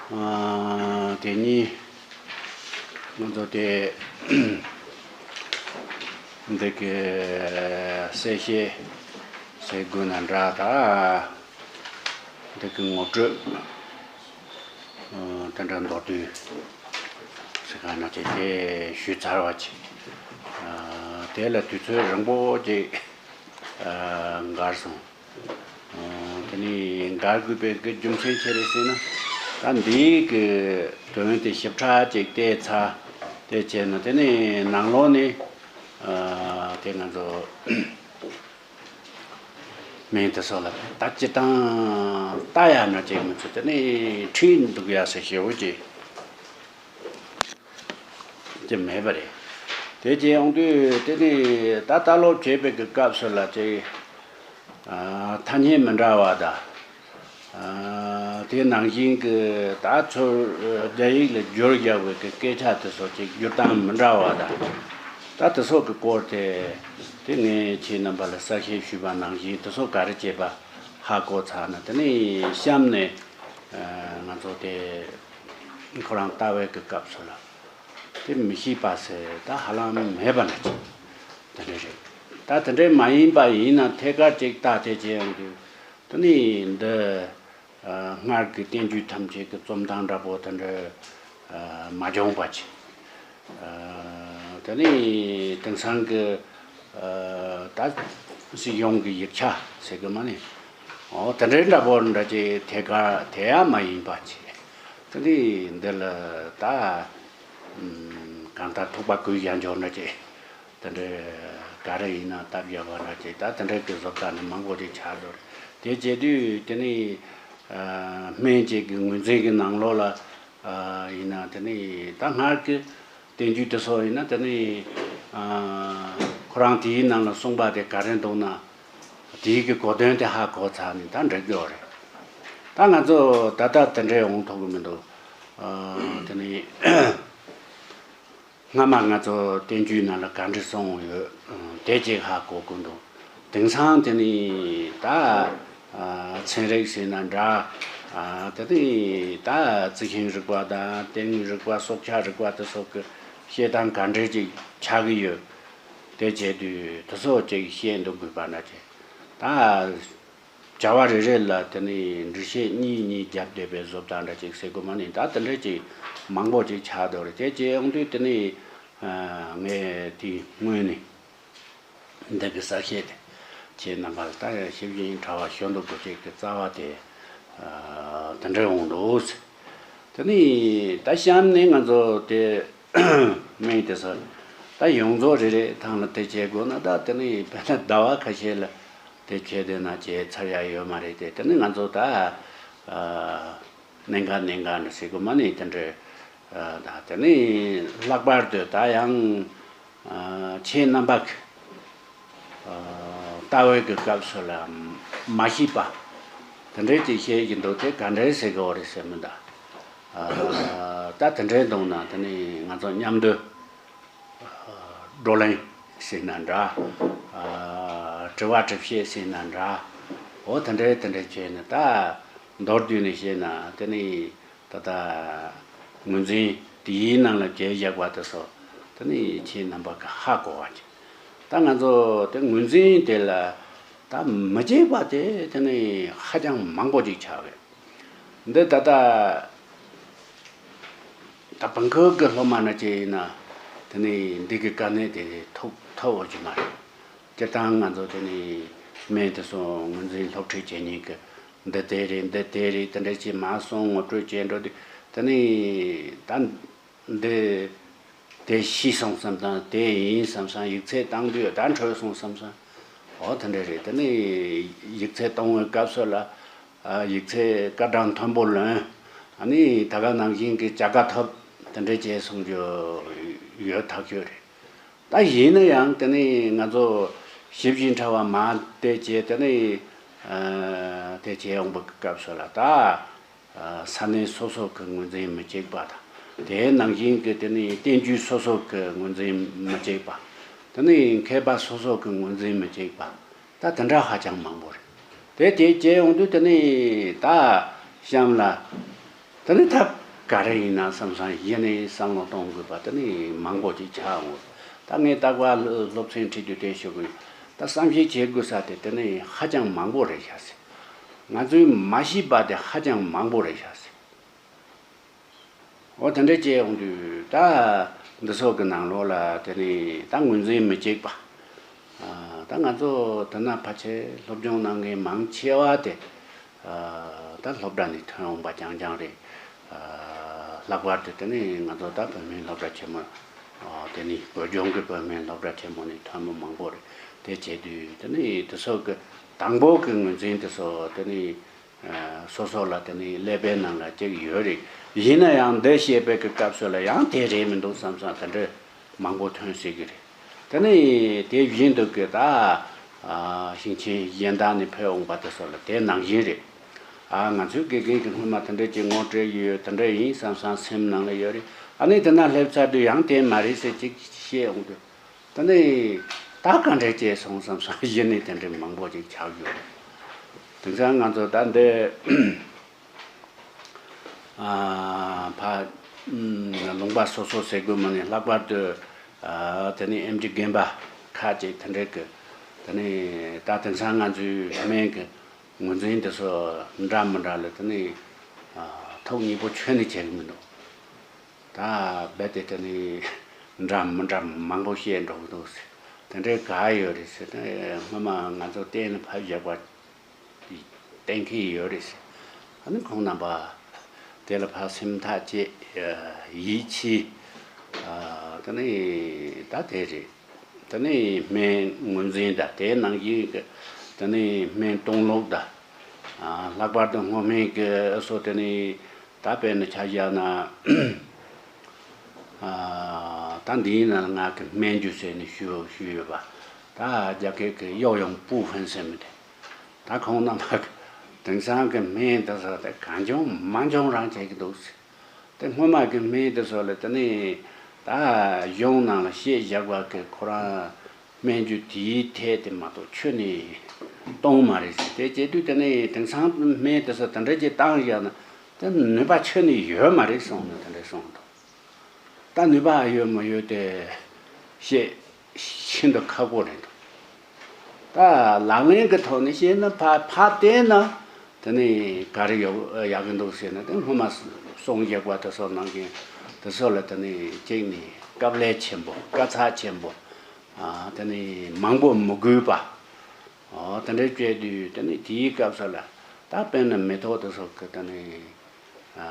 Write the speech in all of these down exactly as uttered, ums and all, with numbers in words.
ཨ། དེ་ནི་ང་ཚོ་དེ་འདི་གི་གསལ་བཤད་ཟེར་དགོས་ན་འདྲ། ད་འདི་གི་ངོ་སྤྲོད། ཨ། དེ་འདྲ་མདོར་བསྡུས་ཟེར་ག་ན་བྱས་ཏེ་ཞུས་ཚར་བ་ཅིག་ཨ། དེ་ལ་དུས་ཚོད་རིང་པོ་ཅིག་ཨ། འགོར་སོང་། ཨ། དེ་ནི་འགོར་དགོས་པའི་གི་རྒྱུ་མཚན་ཅི་རེད་ཟེར་ན། ད་འདིའི་གི་དོན་དེ་ཞིབ་ཕྲ་ཅིག་བལྟས་ཚར། དེ་བྱས་ན་དེ་ནི་ནང་ལོགས་ནས། ཨ། དེ་ང་ཚོ་སྨན་དེ་ཚོ་ལ་ད་སྤྱིར་བཏང་ལྟ་ཡ་ན་ཅིག་མི་ཚོ་དེ་ནི་ཁྲིད་འདུག་ཡ་ཟེར་ཞེ་བོ་ཅིག་ཅིག་མེད་པ་རེད། དེ་བྱས་ཡོང་དུས་དེ་ནི་ད་ལྟ་ལོ་བྱེད་པའི་གི་སྐབས་སུ་ལ་ཅིག་ཨ། ཐ་སྙད་མི་འདྲ་བ་དང་། ཨ། དེ་ནང་བཞིན་གྱི་ད་ཚུར་རྒྱ་ཡིག་ལ་བསྒྱུར་བཞག་པའི་གི་སྐད་ཆ་དེ་ཚོ་ཅིག་བསྒྱུར་སྟངས་མི་འདྲ་བ་དང་། ད་དེ་ཚོ་གི་སྐོར་དེ་དེ་ངས་ཁྱེད་རྣམ་པ་ལ་གསལ་བཤད་ཞུས་པ་ནང་བཞིན་དེ་ཚོ་ག་རེ་བྱས་པ་ཧ་གོ་ཚར་ན། དེ་ནས་གཤམ་ནས། ཨ། ང་ཚོ་དེ་ཁོ་རང་ལྟ་བའི་གི་སྐབས་སུ་ལ་དེ་མི་ཤེས་པ་ཟེར་ད་ཧ་ལམ་མེད་པ་འདྲ་ཅིག་དེ་འདྲ་རེད། ད་དེ་འདྲ་མ་ཡིན་པ་ཡིན་ན་ཐད་ཀར་ཅིག་ལྟ་དེ་བྱས་ཡོང་དུས་དེ་ནི་འདི། ཨ། སྔར་གྱི་བསྟན་བཅོས་ཐམས་ཅད་ཀྱི་རྩོམ་སྟངས་འདྲ་པོ་དེ་འདྲ། ཨ། མ་བྱུང་བ་ཅིག་ཨ། དེ་ནི་དེང་སང་གི། ཨ། ད་སྲིད་གཞུང་གི་ཡིག་ཆ་ཟེར་གི་མ་ནི། འོ་དེ་འདྲའི་འདྲ་པོ་འདྲ་ཅིག་ཐད་ཀར་དེ་ཡང་མ་ཡིན་པ་ཅིག་དེ་ནི་འདི་ལ་ད། ཨམ། གང་ལྟར་ཐུག་པ་གུས་ཡང་འཇོག་འདྲ་ཅིག་དེ་འདྲའི་ག་རེ་ཡིན་ན་སྟབས་ཡག་པ་འདྲ་ཅིག་ད་དེ་འདྲའི་གི་བཟོ་ལྟ་ནི་མང་པོ་ཅིག་ཆགས་འདུག་དེ་བྱེད་དུས་དེ་ནི། ཨ། སྨན་བཅས་ཀྱི་ངོས་འཛིན་གྱི་ནང་ལོགས་ལ། ཨ། ཡིན་ན་དེ་ནི་ད་སྔར་གྱི་བསྟན་བཅོས་དེ་ཚོ་ཡིན་ན་དེ་ནི། ཨ། ཁོ་རང་དེའི་ནང་ལ་གསུངས་པ་དེ་ག་རེ་འདུག་ན། དེའི་གི་གོ་དོན་དེ་ཧ་གོ་ཚར་ནས་ད་འགྲིག་གི་ཡོད་རེད། ད་ང་ཚོ་ད་ལྟ་དེ་འདྲའི་ཡོང་ཐུབ་གི་མི་འདུག་ཨ། དེ་ནི། སྔ་མ་ང་ཚོ་བསྟན་བཅོས་ནང་ལ་ག་འདྲ་གསུངས་ཡོད། ཨ། དེ་ཅིག་ཧ་གོ་དགོས་འདུག་དེང་སང་དེ་ནི་ད། ཨ། ཚན་རིག་ཟེར་ན་འདྲ། ཨ། དེ་ནི་ད་རྩི་ཤིང་རིག་པ་དང་སྟེང་རིག་པ་སྲོག་ཆགས་རིག་པ་དེ་སོགས་ཀྱི་བཤད་སྟངས་ག་འདྲ་ཅིག་ཆགས་ཀྱི་ཡོད། དེ་བྱས་དུས་དེ་ཚོ་ཅིག་བཤད་འདུག་དགོས་པ་འདྲ་ཅིག་ད། བྱ་བ་རེ་རེ་ལ་དེ་ནི་འགྲེལ་བཤད་གཉིས་གཉིས་བརྒྱབ་བསྡད་པའི་བཟོ་ལྟ་འདྲ་ཅིག་ཟེར་དགོས་མ་ནི་ད་དེ་འདྲ་ཅིག་མང་པོ་ཅིག་ཆགས་འདུག་རེད། དེ་བྱས་ཡོང་དུས་དེ་ནི། ཨ། ངས་དེ་སྔོན་ནས་འདི་གི་གསལ་བཤད་དེ་ཁྱེད་རྣམ་པ་ལ་ད་ཞིབ་ཅིང་ཕྲ་བ་ཞུ་འདུག་དགོས་ཅིག་གི་རྩ་བ་དེ། ཨ། དེ་འདྲ་འོང་འདུག་དེ་ནི་ད་གཤམ་ནས་ང་ཚོ་དེ་སྨན་དེ་ཚོ་ད་ཡོངས་རྫོགས་རེ་རེ་ཐང་ལ་དེ་བྱེད་དགོས་ན་ད་དེ་ནི་དཔེར་ན་ཟླ་བ་ཁ་ཤས་ལ་དེ་བྱས་བསྡད་ན་བྱས་ཚར་ཡ་ཡོད་མ་རེད་དེ། དེ་ནི་ང་ཚོ་ད། ཨ། གནད་འགག་གནད་འགག་འདྲ་ཟེར་དགོས་མ་ནི་དེ་འདྲ། ཨ། ད་དེ་ནི་ལྷག་པར་དུ་ད་ཡང་། ཨ། ཁྱེད་རྣམ་པ་གི། ཨ། ལྟ་བའི་གི་སྐབས་སུ་ལ་མ་ཤེས་པ་དེ་འདྲའི་ཅིག་བཤད་ཀྱི་འདུག་དེ་ག་འདྲའི་ཟེར་གི་ཡོད་རེད་ཟེར་མི་འདུག་ཨ། ད་དེ་འདྲའི་འདུག་ན་དེ་ནི་ང་ཚོ་མཉམ་དུ། ཨ། བགྲོ་གླེང་ཟེར་ན་འདྲ། ཨ། དྲི་བ་དྲིས་བཤད་ཟེར་ན་འདྲ། འོ་དེ་འདྲའི་དེ་འདྲའི་བྱས་ནས་ད་མདོར་བསྡུས་ནས་བཤད་ན་དེ་ནི། ད་ལྟ་ངོས་འཛིན་དེའི་ནང་ལ་བྱས་བཞག་པ་དེ་ཚོ་དེ་ནི་ཁྱེད་རྣམ་པ་གི་ཧ་གོ་བ་ཅིག་ད་ང་ཚོ་དེ་ངོས་འཛིན་དེ་ལ་ད་མི་བྱེད་པ་དེ་དེ་ནི་ཧ་ཅང་མང་པོ་ཅིག་ཆགས་པས། འདི་ད་ལྟ་ད་བོད་ཁུལ་གི་སློབ་མ་ན་ཅིག་ཡིན་ན་དེ་ནི་འདི་གི་དཀའ་གནད་དེ་ཐུག་ཐུག་འོ་ཅིག་མ་རེད། སྤྱིར་བཏང་ང་ཚོ་དེ་ནི་སྨན་དེ་ཚོ་ངོས་འཛིན་སློབ་ཁྲིད་བྱེད་མཁན་གི་འདི་དེ་རེད་འདི་དེ་རེད་དེ་འདྲ་ཅིག་མ་སོང་ངོ་སྤྲོད་བྱས་འགྲོ་དུས་དེ་ནི་ད་འདི་དེ་ཤེས་སོང་བསམ་དང་དེ་ཡིན་བསམ་བསམ་ཡིག་ཚད་བཏང་དུས་ད་འཕྲོད་སོང་བསམ་བསམ། འོ་དེ་འདྲ་རེད། དེ་ནི་ཡིག་ཚད་གཏོང་བའི་སྐབས་སུ་ལ་ཨ་ཡིག་ཚད་སྐར་གྲངས་མཐོན་པོ་ལོན། ཨ་ནི་ད་ག་ནང་བཞིན་གྱི་བྱ་དགའ་ཐོབ་དེ་འདྲ་བྱས་སོང་རྒྱུ་ཡོད་ཐག་ཆོད་རེད། ད་ཡིན་ན་ཡང་དེ་ནི་ང་ཚོ་ཞིབ་ཅིང་ཕྲ་བ་མ་བལྟས་བྱས་དེ་ནི་ཨ་དེ་བྱས་ཡོང་བའི་སྐབས་སུ་ལ་ད་ཨ་ས་གནས་སོ་སོ་གི་ངོས་འཛིན་མི་གཅིག་པ་དང་དེའི་ནང་བཞིན་གྱི་དེ་ནི་བསྟན་བཅོས་སོ་སོ་གི་ངོས་འཛིན་མི་གཅིག་པ། དེ་ནི་མཁས་པ་སོ་སོ་གི་ངོས་འཛིན་མི་གཅིག་པ། ད་དེ་འདྲ་ཧ་ཅང་མང་པོ་རེད། དེ་དེ་བྱས་ཡོང་དུས་དེ་ནི་ད་གཤམ་ལ་ དེ་ནི་ཐབས་ག་རེ་ཡིན་ན་བསམ་བསམ་གཞི་ནས་བསམ་བློ་གཏོང་དགོས་པ་དེ་ནི་མང་པོ་ཅིག་ཆགས་འོང་། ད་ངས་རྟག་པར་སློབ་ཚན་ཁྲིད་དུས་དེ་ཞུ་གི་ཡོད། ད་བསམ་གཞིག་བྱེད་དགོས་ས་དེ་དེ་ནི་ཧ་ཅང་མང་པོ་རེད་ཤག་ཟེར། ང་ཚོས་མ་ཤེས་པ་དེ་ཧ་ཅང་མང་པོ་རེད་ཤག་ཟེར། འོ་དེ་འདྲ་བྱས་ཡོང་དུས་ད་འདི་ཚོ་གི་ནང་ལོགས་ལ་དེ་ནི་ད་ངོས་འཛིན་མི་བྱེད་པ། ཨ། ད་ང་ཚོ་དེ་ན་ཕལ་ཆེར་སློབ་སྦྱོང་གནང་མཁན་མང་ཆེ་བ་དེ། ཨ། ད་སློབ་གྲྭ་ནས་ཐོན་འོང་པ་རྐྱང་རྐྱང་རེད། ཨ། ལྷག་པར་དུ་དེ་ནི་ང་ཚོ་ད་བོད་སྨན་སློབ་གྲྭ་ཆེན་མོ། ཨ། དེ་ནི་བོད་ལྗོངས་ཀྱི་བོད་སྨན་སློབ་གྲྭ་ཆེན་མོ་ནས་ཐོན་མི་མང་པོ་རེད། དེ་བྱས་དུས་དེ་ནི་དེ་ཚོ་གི་དང་པོ་གི་ངོས་འཛིན་དེ་ཚོ་དེ་ནི། ཨ། སོ་སོ་ལ་དེ་ནི་ཀླད་པའི་ནང་ལ་གཅིག་ཡོད་རེད། ཡིན་ན་ཡང་འདི་བཤད་པའི་གི་སྐབས་སུ་ལ་ཡང་དེ་རེད་མི་འདུག་བསམ་བསམ་དེ་འདྲ་མང་པོ་ཐོན་སྲིད་གི་རེད། དེ་ནི་དེ་བཞིན་དུ་གི་ད། ཨ། ཞིང་ཆེན་གཞན་དག་ནས་ཕེབས་འོང་པ་དེ་ཚོ་ལ་དེ་ནང་བཞིན་རེད། ཨ། ང་ཚོའི་དགེ་རྒན་གྱི་སྔོན་མ་དེ་འདྲ་ཅིག་ངོ་སྤྲོད་ཡོད། དེ་འདྲ་ཡིན་བསམ་བསམ་སེམས་ནང་ལ་ཡོད་རེད། ཨ་ནི་དེ་ན་སླེབས་ཚར་དུས་ཡང་དེ་མ་རེད་ཟེར་ཅིག་བཤད་འོང་དུས། ད་ནི་ད་ག་འདྲས་བྱས་སོང་བསམ་སོང་གཞི་ནས་དེ་འདྲའི་མང་པོ་ཅིག་ཆགས་ཡོད། དེང་སང་ང་ཚོ་ད་འདི། ཨ། ཕ། ཨུམ། ལུང་པ་སོ་སོ་ཟེར་དགོས་མ་ནི་ལྷག་པར་དུ། ཨ། དེ་ནི་ཨེམ་ཆི་རྒན་པ་ཁ་ཅིག་དེ་འདྲས་ཀྱི། དེ་ནི་ད་དེང་སང་ང་ཚོའི་སྨན་གྱི་ངོས་འཛིན་དེ་ཚོ་འདྲ་མི་འདྲ་ལ་དེ་ནི། ཨ། ཐོག་གཉིས་པོ་ཁྱོན་ནས་བྱེད་གི་མི་འདུག་ད་རྦད་དེ་དེ་ནི་འདྲ་མི་འདྲ་མང་པོ་བཤད་འགྲོ་གི་འདུག་ཟེར། དེ་འདྲའི་ག་ཡོད་རེད་ཟེར་ན། སྔོན་མ་ང་ཚོ་གཏན་ནས་ཕར་བཞག་པ་གཏན་འཁེལ་ཡོད་རེད་ཟེར། ཨ་ནི་ཁོང་རྣམ་པ་དེ་ལ་ཕར་སེམས་ཐག་བཅད། ཡིད་ཆེས། ཨ། དེ་ནི་ད་དེ་རེད། དེ་ནས་སྨན་ངོས་འཛིན་དང་དེའི་ནང་བཞིན་གྱི་དེ་ནས་སྨན་གཏོང་ལུགས་དང་། ཨ། ལྷག་པར་དུ་སྔོ་སྨན་གྱི་སོ་དེ་ནས་ད་དཔེར་ན་ཆ་བཞག་ན། ཨ། ད་འདིའི་ནང་ང་གི་སྨན་རྒྱུ་ཟེར་ནས་ཞུ་ཞུས་ཡོད་པ། ད་རྒྱ་སྐད་ཀྱི་药用部分ཟེར་མི་དེ། ད་ཁོང་རྣམ་པ་གི་དེང་སང་གི་སྨན་དེ་ཚོ་དེ་གང་བྱུང་མང་བྱུང་རང་བྱེད་ཀྱི་འདུག་ཟེར། དེ་སྔོན་མ་གི་སྨན་དེ་ཚོ་ལ་དེ་ནི་ད་གཞུང་ནང་ལ་བཤད་བཞག་པ་གི་ཁོ་རང་སྨན་རྒྱུ་དེའི་ཐད་དེ་མ་གཏོགས་ཁྱོན་ནས་གཏོང་མ་རེད་ཟེར། དེ་བྱེད་དུས་དེ་ནི་དེང་སང་སྨན་དེ་ཚོ་དེ་འདྲ་ཅིག་བཏང་བཞག་ན་དེ་ནུས་པ་ཁྱོན་ནས་ཡོད་མ་རེད་གསུངས་ནས་དེ་འདྲ་གསུངས་འདུག་ད་ནུས་པ་ཡོད་མ་ཡོད་དེ་བཤད་ཤིན་ཏུ་ཁག་པོ་རེད་འདུག་ད་ལག་ལེན་གྱི་ཐོག་ནས་བཤད་ན་ཕ་ཕ་བལྟས་ན་དེ་ནི་ག་རེ་ཡོད་ཡག་གི་འདུག་ཟེར་ན། དེ་སྔོན་མ་གསུང་བཞག་པ་དེ་ཚོ་ནང་བཞིན་དེ་ཚོ་ལ་དེ་ནི་གཅིག་ནི་དཀའ་ལས་ཆེན་པོ་དཀའ་ཚེགས་ཆེན་པོ། ཨ། དེ་ནི་མང་པོ་མི་དགོས་པ། ཨ། དེ་འདྲ་བྱས་དུས་དེ་ནི་དེའི་སྐབས་སུ་ལ་ད་དཔེར་ན་མེ་ཏོག་དེ་ཚོ་གི་དེ་ནི། ཨ།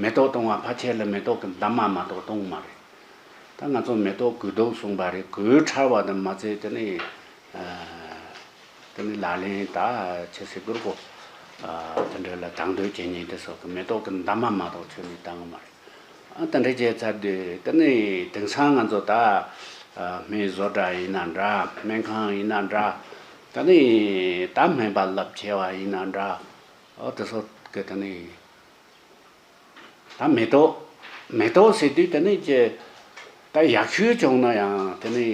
མེ་ཏོག་གཏོང་བ་ཕལ་ཆེར་ལ་མེ་ཏོག་གི་འདབ་མ་མ་གཏོགས་གཏོང་མ་རེད། ད་ང་ཚོ་མེ་ཏོག་གོས་དུག་གསུངས་པ་རེད། གོས་ཁྲ་བ་དང་མ་ཚད་དེ་ནི། ཨ། དེ་ནི་ལག་ལེན་ད་ཆེ་སེ་གུར་གོ། ཨ། དེ་འདྲ་ལ་དང་དོད་བྱེད་མཁན་དེ་ཚོ་གི་མེ་ཏོག་གི་འདབ་མ་མ་གཏོགས་ཁྱོན་ནས་བཏང་གི་མ་རེད། ཨ། དེ་འདྲ་བྱས་ཚར་དུས་དེ་ནི་དེང་སང་ང་ཚོ་ད། ཨ། སྨན་བཟོ་གྲྭ་ཡིན་ན་འདྲ། སྨན་ཁང་ཡིན་ན་འདྲ། དེ་ནི་ད་སྨན་པ་རླབས་ཆེ་བ་ཡིན་ན་འདྲ། ཨོ། དེ་ཚོ་གི་དེ་ནི། ད་མེ་ཏོག་མེ་ཏོག་ཟེར་དུས་དེ་ནི་ཀྱེ། ད་ཡག་ཤོས་བྱུང་ན་ཡང་དེ་ནི་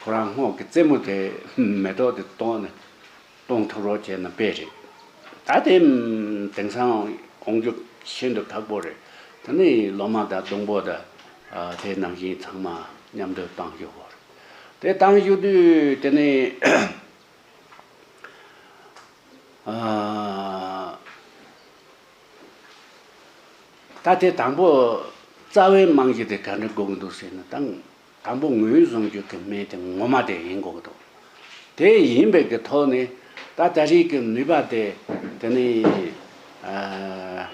ཁོ་རང་སྔོ་གི་རྩེ་མོ་དེ་མེ་ཏོག་དེ་གཏོང་ནས་གཏོང་ཐུབ་རོགས་བྱས་ན་དཔེ་རེད། ད་དེ་དེང་སང་འོང་རྒྱུ་ཤིན་ཏུ་ཁག་པོ་རེད། དེ་ནི་ལོ་མ་དང་སྡོང་པོ་དང་། ཨ། དེ་ནང་བཞིན་ཚང་མ་མཉམ་དུ་བཏང་ཞུ་དགོས་རེད། དེ་བཏང་ཞུ་དུས་དེ་ནི། ཨ། ད་དེ་དང་པོ་རྩ་བའི་རྨང་གཞི་དེ་ག་འདྲ་དགོས་ཀྱི་འདུག་ཟེར་ན། དང་དང་པོ་ངོས་བཟུང་རྒྱུ་གི་སྨན་དེ་ངོ་མ་དེ་ཡིན་དགོས་ཀྱི་འདུག་དེ་ཡིན་པའི་གི་ཐོག་ནས་ད་ད་རེས་ཀྱི་ནུས་པ་དེ་དེ་ནི། ཨ།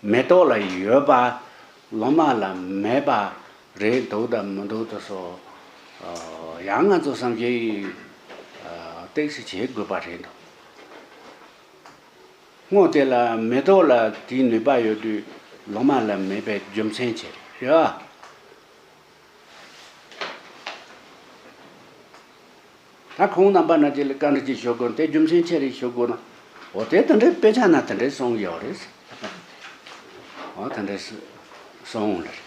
མེ་ཏོག་ལ་ཡོད་པ། ལོ་མ་ལ་མེད་པ་རེད་འདུག་དང་མི་འདུག་དེ་ཚོ། ཨ། ཡང་ང་ཚོ་བསམ་གཞིག་ཨ། ཏོག་ཙམ་བྱེད་དགོས་པ་རེད་འདུག་སྔོ་དེ་ལ་མེ་ཏོག་ལ་དེའི་ནུས་པ་ཡོད་དུས་ལོ་མ་ལ་མེད་པའི་རྒྱུ་མཚན་ཅི་རེད་ཡ། ད་ཁོང་རྣམ་པ་རྣམས་ཀྱིས་ལ་བཀའ་འདྲི་ཅིག་ཞུ་དགོས། དེ་རྒྱུ་མཚན་ཅི་རེད་ཞུ་དགོས་ན། འོ་དེ་དེ་འདྲའི་དཔེ་ཆ་ན་དེ་འདྲའི་གསུངས་ཡོད་རེད། འོ་དེ་འདྲའི་གསུངས་རེད།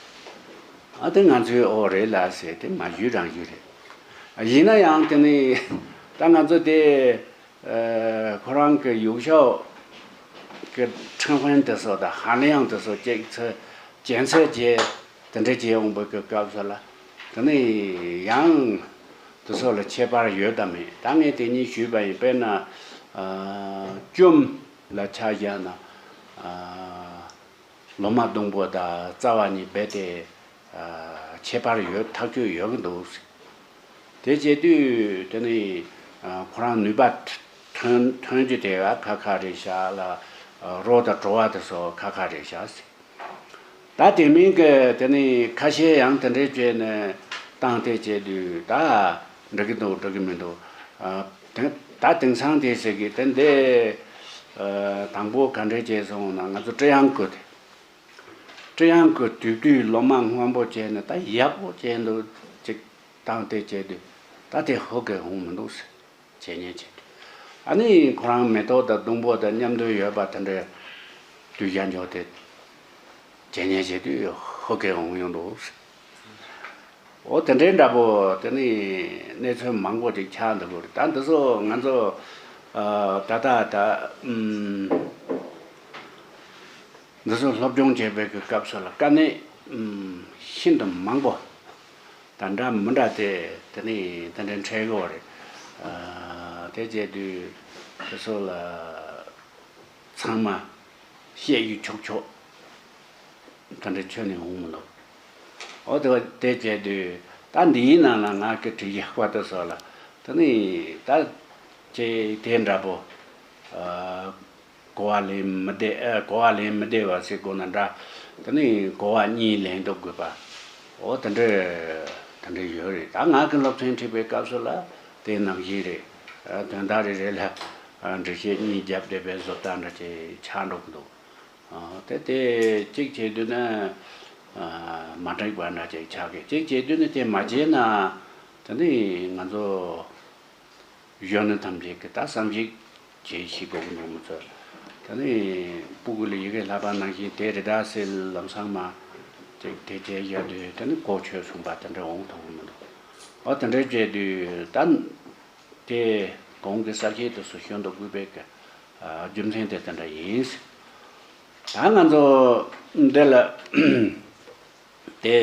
ཨ་དེ་ང་ཚོའི་འོ་རེད་ལ་ཟེར་དེ་མ་ཞུས་རང་ཞུས་རེད། ཡིན་ན་ཡང་དེ་ནི་ད་ང་ཚོ་དེ། ཨ། ཁོ་རང་གི་ཡུག་ཤོག་ གི་ཁྲིན་ཧྥན་དེ་ཚོ་དང་ཧན་ལི་ཡང་དེ་ཚོ་གཅིག་ཚོ་གྱེན་ཚོད་བྱས་དེ་འདྲ་བྱས་འོང་བའི་གི་སྐབས་སུ་ལ། དེ་ནས་ཡང་དེ་ཚོ་ལ་ཁྱད་པར་ཡོད་དམ་མེད། ད་ངས་དེ་གཉིས་ཞུས་པ་ཡིན། དཔེར་ན་ཨ་བཅོམ་ལ་ཆ་བཞག་ན། ཨ་ལོ་མ་སྡོང་པོ་དང་རྩ་བ་གཉིས་རྦད་དེ་ཨ་ཁྱད་པར་ཡོད། ཐག་ཆོད་ཡོད་གི་འདུག། དེ་བྱེད་དུས་དེ་ནི་ཨ་ཁོ་རང་ནུས་པ་ཐོན་ཐོན་རྒྱུ་དེ་ཁ་ཁ་རེད་ཤག་ལ། ཨ་རོ་དང་བྲོ་བ་དེ་ཚོ་ཁ་ཁ་རེད་ཤག་ཟེར། ད་དེ་མིན་གྱི་དེ་ནི་ཁ་ཤས་ཡང་དེ་འདྲས་བྱས་ནས་བཏང་སྟེ་བྱས་དུས་ད་འགྲིག་གི་འདུག་འགྲིག་གི་མི་འདུག། ཨ་དེ་ད་དེང་སང་དེ་ཟེར་གི་དེ་འདི་ཨ་དང་པོ་ག་འདྲས་བྱས་སོང་ན། ང་ཚོ་ཀྲི་ཡང་ཀུ་དེ། ཀྲི་ཡང་ཀུ་དུས་དུས་ལོ་མ་སྔོན་པོ་བྱས་ནས་ད་ཡག་པོ་བྱས་འདུག་ཅིག་བཏང་སྟེ་བྱས་དུས་ད་དེ་ཧོ་གེ་འོང་མི་འདུག་ཟེར། བྱས་ཉེས་བྱས་དུས། ཨ་ནི་ཁོ་རང་མེ་ཏོག་དང་སྡོང་པོ་དང་མཉམ་དུ་ཡོད་པ་དེ་འདྲའི་དུས་ཡང་འཇོག་དེ་བྱས་ཉེས་བྱས་དུས་ཧོ་གེ་འོང་ཡོང་འདུག་ཟེར། འོ་དེ་འདྲའི་འདྲ་པོ་དེ་ནི་གནས་ཚུལ་མང་པོ་ཅིག་ཆགས་འདུག་གི་རེད། ད་འདི་ཚོ་ང་ཚོ་ཨ་ད་ལྟ་ད་ཨུམ། འདི་ཚོ་སློབ་སྦྱོང་བྱེད་པའི་གི་སྐབས་སུ་ལ་དཀའ་གནད་ཨུམ་ཤིན་ཏུ་མང་པོ་དང་འདྲ་མི་འདྲ་དེ་དེ་ནི་དེ་འདྲ་འཕྲད་ཡོད་རེད། ཨ་དེ་བྱས་དུས་དེ་ཚོ་ལ་ཚང་མ་བཤད་ཡུལ་ཆོག་ཆོག་དེ་འདྲ་ཁྱོན་ནས་འོང་མི་འདུག། འོ་དེ་དེ་བྱས་དུས་ད་འདིའི་ནང་ལ་ང་གི་བྲིས་ཡག་པ་དེ་ཚོ་ལ་དེ་ནི་ད་ཅེས་དེ་འདྲ་པོ་ཨ། གོ་བ་ལེན་མི་བདེ། ཨ་གོ་བ་ལེན་མི་བདེ་བ་ཟེར་དགོས་ན་འདྲ། དེ་ནི་གོ་བ་གཉིས་ལེན་འདུག་དགོས་པ། འོ་དེ་འདྲ་དེ་འདྲ་ཡོད་རེད། ད་ང་གི་སློབ་ཚན་ཁྲིད་པའི་སྐབས་སུ་ལ་དེ་ནང་བཞིན་རེད། ཨ་དོན་དག་རེ་རེ་ལ་ཨ་འགྲེལ་བཤད་གཉིས་བརྒྱབ་བསྡད་པའི་བཟོ་ལྟ་འདྲ་ཅིག་ཆགས་འགྲོ་གི་འདུག། ཨ་དེ་དེ་གཅིག་བྱེད་དུས་ན་ཨ་མ་འགྲིག་པ་འདྲ་ཅིག་ཆགས་གི། གཅིག་བྱེད་དུས་ན་དེ་མ་བྱས་ན་དེ་ནི་ང་ཚོ་གཞོན་ནུ་ཐམས་ཅད་ཀྱིས་ད་བསམ་གཞིག་བྱེད་ཤེས་དགོས་ཀྱི་འདུག་མི་ཚོ། ད་ནི་སྤུ་གུ་ལ་ཡི་གེ་བསླབ་པ་ནང་བཞིན་དེ་རེད་ད་ཟེར་ལམ་སང་མ་ཅིག་དེ་བྱས་བཞག་དུས་ད་ནི་གོ་ཆོད་སོང་པ་དེ་འདྲ་འོང་ཐུབ་ཀྱི་མི་འདུག། འོ་དེ་འདྲ་བྱས་དུས་ད་དེ་གོང་གི་གསར་བཤད་དེ་ཚོ་ཞུ་འདུག་དགོས་པའི་གི་ཨ་རྒྱུ་མཚན་དེ་དེ་འདྲ་ཡིན། ད་ང་ཚོ་འདི་ལ་དེ་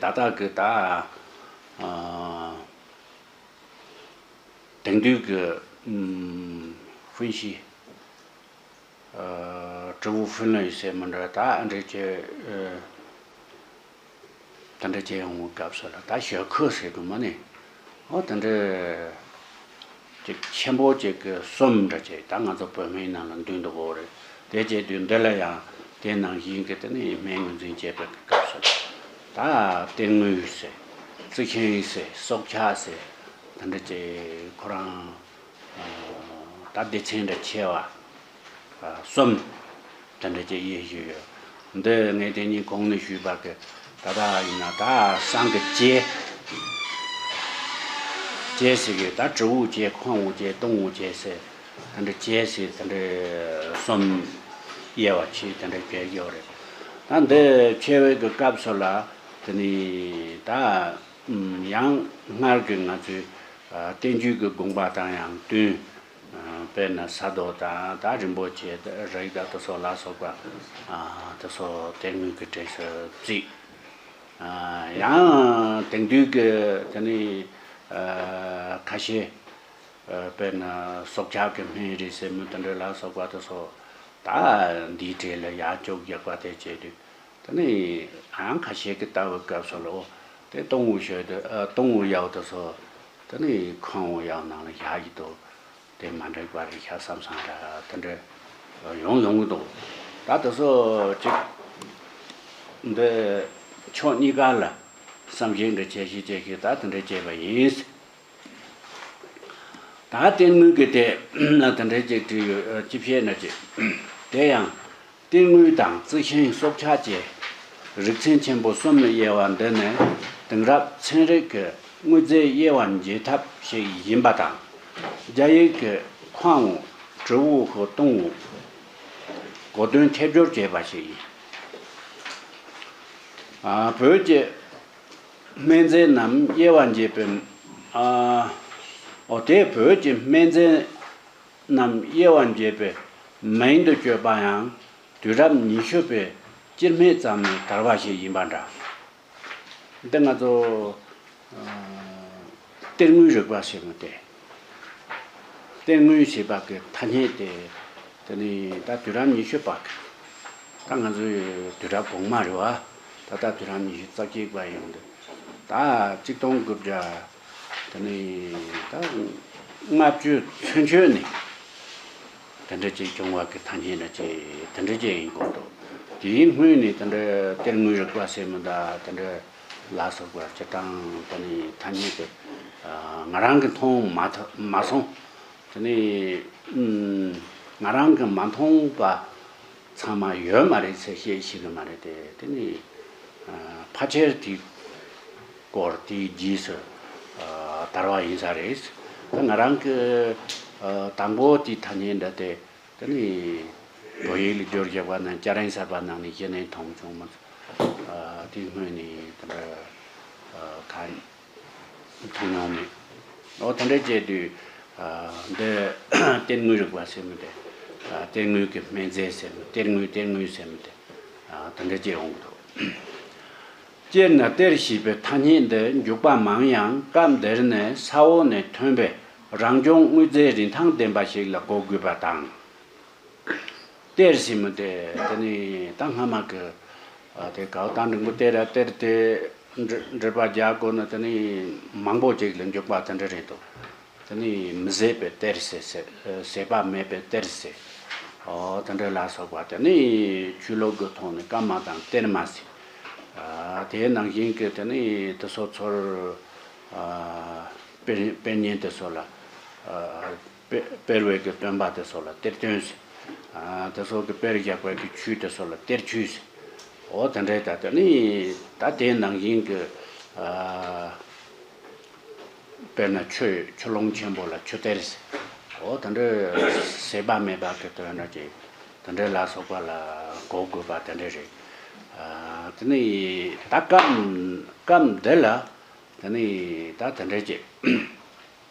ད་ལྟ་གི་ད་ཨ། དེང་དུས་ཀྱི་ཨུམ་ཧྥུན་ཤི། ཨ་ཀྲི་ཝུ་ཧྥུན་ལི་ཟེར་མི་འདྲ་ད་ཨ་འདྲ་ཅིག་ཨ་དེ་འདྲ་ཅིག་ཡོང་བའི་སྐབས་སུ་ལ་ད་ཞྭ་ཁུ་ཟེར་དུ་མ་ནི་ཨོ་དེ་འདྲ་ཅིག་ཆེན་པོ་ཅིག་གི་གསུམ་འདྲ་ཅིག་ད་ང་ཚོ་བོད་སྨན་ནང་ལ་འདུས་འདུག་གོ་རེད། དེ་བྱས་དུས་འདི་ལ་ཡང་དེ་ནང་བཞིན་གྱི་དེ་ནི་སྨན་ངོས་འཛིན་བྱེད་པའི་སྐབས་སུ་ད་ཏེ་དངུལ་ཟེར། རྩི་ཤིང་ཟེར། སྲོག་ཆགས་ཟེར། དེ་འདྲ་ཅིག་ཁོ་རང་ད་སྡེ་ཚན་འདྲ་ཆེ་བ་གསུམ་དེ་འདྲ་ཅིག་དབྱེ་ཞིག་ཡོད། འདི་ངས་དེ་གཉིས་གོང་ནས་ཞུས་པ་གི་ད་ལྟ་ཡིན་ན་ད་བསང་གི་ལྕེ། ལྕེ་ཟེར་གི་ད་དྲིལ་བུ་ལྕེ། ཁང་བུ་ལྕེ། སྟོང་བུ་ལྕེ་ཟེར། དེ་འདྲ་ལྕེ་ཟེར་དེ་འདྲ་གསུམ་དབྱེ་བ་ཕྱེ་དེ་འདྲ་བྱས་ཡོད་རེད། ད་འདི་ཕྱེ་བའི་གི་སྐབས་སུ་ལ་དེ་ནི་ད་ཡང་སྔར་གྱི་ང་ཚོའི་ཨ་བསྟན་བཅོས་ཀྱི་དགོངས་པ་དང་ཡང་བསྟུན། ཨ་དཔེར་ན་ས་རྡོ་དང་ད་རིན་པོ་ཆེ་རིགས་དང་དེ་ཚོ་ལ་སོགས་པ་ཨ་དེ་ཚོ་ཏེ་དངུལ་གྱི་གྲས་སུ་བརྩིས། ཨ་ཡང་དེང་དུས་ཀྱི་དེ་ནི་ཨ་ཁ་ཤས། ཨ་དཔེར་ན་སྲོག་ཆགས་ཀྱི་སྨན་རེད་ཟེར་མི་དེ་འདྲ་ལ་སོགས་པ་དེ་ཚོ་ད་འདིའི་གྲས་ལ་ཡར་ཅོག་རྒྱག་པ་དེ་བྱས་དུས་དེ་ནི་ཨང་ཁ་ཤས་ཀྱིས་ལྟ་བའི་སྐབས་སུ་ལ་འོ་དེ་སྟོང་བུ་ཞོལ་དུ་ཨ་སྟོང་བུ་ཡག་དེ་ཚོ་དེ་ནི་ཁང་བུ་ཡག་ནང་ལ་བཞག་གི་འདུག། དེ་མ་འགྲིག་པ་རེད་ཤག་བསམ་བསམ་འདྲ་དེ་འདྲ་ཡོང་ཡོང་གི་འདུག། ད་དེ་ཚོ་ཅིག་འདི་ཕྱོགས་གཉིས་ཀ་ལ་བསམ་གཞིག་འདྲ་བྱས་ཤིག་བྱས་ཤིག་ད་དེ་འདྲ་བྱས་པ་ཡིན། ད་ལྟའི་དངུལ་གྱི་དེ་ན་དེ་འདྲ་ཅིག་བྲིས་ཡོད། ཅི་བཤད་ན་ཅིག། དེ་ཡང་ལྟད་དངུལ་དང་རྩི་ཤིང་སྲོག་ཆགས་བཅས་རིགས་ཚན་ཆེན་པོ་གསུམ་ལ་དབྱེ་བ་འདི་ནི་དེང་རབས་ཚན་རིག་གི་དངོས་རྫས་དབྱེ་བ་འབྱེད་ཐབས་ཤིག་ཡིན་པ་དང་། རྒྱ་ཡིག་གི་ཁང་བུ། དྲིལ་བུ་ཧོ་སྟོང་བུ་གོ་དོན་ཁྱབ་སྦྱོར་བྱས་པ་ཞིག་ཡིན། ཨ་བོད་ཀྱི་སྨན་རྫས་རྣམས་དབྱེ་བ་འབྱེད་པའི་ཨ་འོ་དེ་བོད་ཀྱི་སྨན་རྫས་རྣམས་དབྱེ་བ་འབྱེད་པའི་མིང་དུ་སྤྱོད་པ་ཡང་ དུས་རབས་ཉི་ཤུ་པའི་སྤྱི་སྨད་ཙམ་ནས་དར་བ་ཞིག་ཡིན་པ་འདྲ། འདི་ང་ཚོ་ཨ་གཏེར་དངོས་རིག་པ་ཟེར་མི་དེ། གཏེར་དངོས་ཞེས་པ་གི་ཐ་སྙད་དེ། དེ་ནི་ད་དུས་རབས་ཉི་ཤུ་པ་གི། ད་ང་ཚོའི་དུས་རབས་གོང་མ་རེད་བ། ད་ལྟ་དུས་རབས་ཉི་ཤུ་རྩ་གཅིག་པ་ཡོང་དུས། ད་གཅིག་སྟོང་དགུ་བརྒྱ། དེ་ནི་ད་ལྔ་བཅུ་ཚུན་ཆོད་ནས། དེ་འདྲ་ཅིག་བྱུང་བ་གི་ཐ་སྙད་འདྲ་ཅིག་དེ་འདྲ་ཅིག་ཡིན་དགོས་འདུག་དེའི་སྔོན་ནས་དེ་འདྲ་གཏེར་དངོས་རིག་པ་ཟེར་མི་འདྲ་དེ་འདྲ་ལ་སོགས་པ་སྤྱིར་བཏང་དེ་ནི་ཐ་སྙད་དེ་ང་རང་གིས་མཐོང་མ་ཐུབ་མ་སོང་། དེ་ནི་ང་རང་གིས་མ་མཐོང་བ་ཚང་མ་ཡོད་མ་རེད་ཟེར་བཤད་ཤེས་གི་མ་རེད་དེ། དེ་ནི་ཕལ་ཆེར་དེ་སྐོར་དེའི་རྗེས་སུ་ཨ་དར་བ་ཡིན་ས་རེད། ད་ང་རང་གི་ཨ་དང་པོ་དེའི་ཐ་སྙད་འདྲ་དེ། དེ་ནི་བོད་ཡིག་ལ་བསྒྱུར་བཞག་པ་ན་སྐྱ་རེངས་གསར་པ་ནང་ནས་གཞི་ནས་མཐོང་བྱུང་མ། ཨ་དེའི་སྔོན་ནས་དེ་འདྲ་ཨ་གང་མཐོང་མྱོང་མེད། འོ་དེ་འདྲ་བྱས་དུས་ཨ་འདི་གཏེར་དངོས་རིག་པ་ཟེར་མི་དེ། ཨ་གཏེར་དངོས་ཀྱི་སྨན་རྫས་ཟེར་མི། གཏེར་དངོས་གཏེར་དངོས་ཟེར་མི་དེ། ཨ་དེ་འདྲ་བྱས་འོང་གི་འདུག་སྤྱིར་ན་གཏེར་ཞེས་པའི་ཐ་སྙད་འདི་འཇུག་པ་མང་ཡང་། སྐབས་འདིར་ནི་ས་འོག་ནས་ཐོན་པའི་རང་བྱུང་དངོས་རྫས་རིན་ཐང་ལྡན་པ་ཞིག་ལ་གོ་དགོས་པ་དང་། གཏེར་ཟེར་མི་དེ་དེ་ནི་ད་སྔ་མ་གི་ཨ་དེ་གའུ་རྟ་མགྲིན་པོ་གཏེར་ར་གཏེར་དེ་འབྲི་འབྲི་པ་རྒྱག་དགོས་ན་དེ་ནི་མང་པོ་ཅིག་ལ་འཇུག་པ་དེ་འདྲ་རེད་འདུག་དེ་ནི་མི་ཟད་པའི་གཏེར་ཟེར་ཟེར། ཟད་པ་མེད་པའི་གཏེར་ཟེར། ཨོ་དེ་འདྲ་ལ་སོགས་པ་དེ་ནི་ཆོས་ལུགས་ཀྱི་ཐོག་ནས་བཀའ་མ་དང་གཏེར་མ་ཟེར། ཨ་དེའི་ནང་བཞིན་གྱི་དེ་ནི་དེ་ཚོ་ཚུར་ཨ་དཔེ་དཔེ་རྙིང་དེ་ཚོ་ལ་ཨ་དཔེ་དཔེར་བའི་གི་སྟོན་པ་དེ་ཚོ་ལ་གཏེར་སྟོན་ཟེར། ཨ་དེ་ཚོ་གི་དཔེར་བཞག་པའི་གི་ཆོས་དེ་ཚོ་ལ་གཏེར་ཆོས་ཟེར། ཨོ་དེ་འདྲའི་ད་དེ་ནི་ད་དེའི་ནང་བཞིན་གྱི་ཨ་དཔེར་ན་ཆུ་ཆུ་ཀླུང་ཆེན་པོ་ལ་ཆུ་གཏེར་ཟེར། ཨོ་དེ་འདྲའི་ཟད་པ་མེད་པ་གི་དོན་འདྲ་ཅིག་དེ་འདྲའི་ལ་སོགས་པ་ལ་གོ་དགོས་པ་དེ་འདྲ་རེད། ཨ་དེ་ནི་ད་སྐབས་སྐབས་འདི་ལ་དེ་ནི་ད་དེ་འདྲ་ཅིག་